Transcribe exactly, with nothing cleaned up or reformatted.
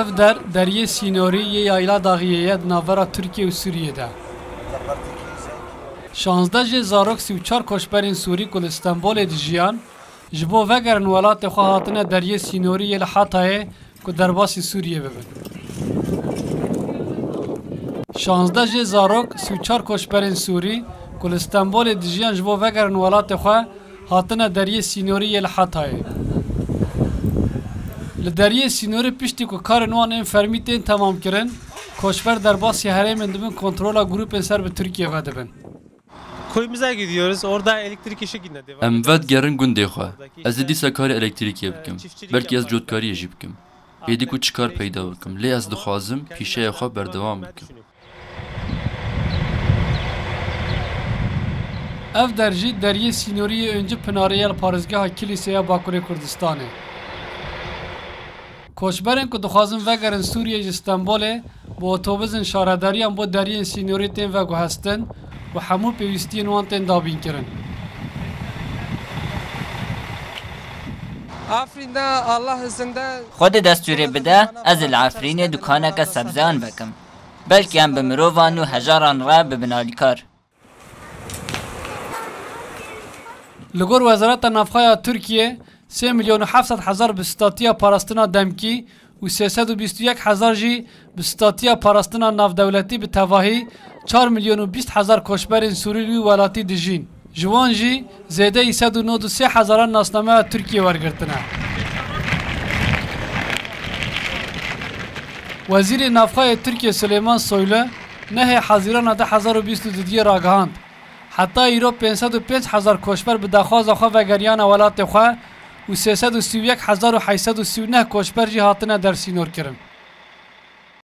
Ev der, deriyê sînorî yê Yayla Daxiyê ye di navbera Tirkiye û Sûriyê de. Şazdeh jê zarok sî û çar koçberên Sûrî ku li Stenbolê dijiyan, ji bo vegerin welatê xwe hatine deriyê sînorî yê li Hatayê ku derbasî Sûriyê bibin. Şazdeh jê zarok sî û çar koçberên Sûrî ku li Stenbolê dijiyan ji bo vegerin welatê xwe hatine deriyê sînorî yê li Hatayê. Li deriyê sînorî piştî ku karên wan ên fermî tên temamkirin, koçber derbasî herêmên dibin kontrola grûpên ser bi Tirkiye ve dibin. Köyümüze gidiyoruz. Orada elektrik ışık yine devam Em ediyor. Vedigerin gundê xwe. Ez ê dîsa karê elektrîkê bikim. Belkî ez cotkariyê jî bikim. Êdî ku çi kar peyda bikim. Lê ez dixwazim pîşeya xwe berdewam bikim. Ev der jî deriyê sînorî yê Öncü Pınarı ye li parêzgeha Kilîsê ya Bakurê Kurdistanê. Koçberên ku dixwazin vegerin Sûriyê ji Stenbolê bi otobusên şaredariyan bo deriyên sînorî tên veguhestin û hemû pêwîstiyên wan tên dabînkirin. Afrîn'de Allah izinde Xwedê destûrê bide, ez ê li Efrînê dukaneke sebzeyan vekim. Belkî em bi mirovan û hejaran re bibin alîkar. Li gor Wezareta Navxwe ya Tirkiyê, sê milyon û heft sed hezar bi statiya parastina demkî û sê sed û bîst û yek hezar jî bi statiya parastina navdewletî bi tevahî çar milyon û bîst hezar koçberên Sûrî li wî welatî dijîn. Ji wan jî zêdeyî sed û nod û sê hezaran nasnameya Tirkiyê wergirtine. Wezîrê Navxwe yê Tirkiyê Silêman Soylu nehê Hezîrana du hezar û bîst û duyê ragihand, heta îro pênc sed û pênc hezar koçber bi daxwaza xwe vegeriyane welatê xwe û sê sed û sî û yek hezar û heyt sed û sî û neh koçber jî hatine dersînorkirin.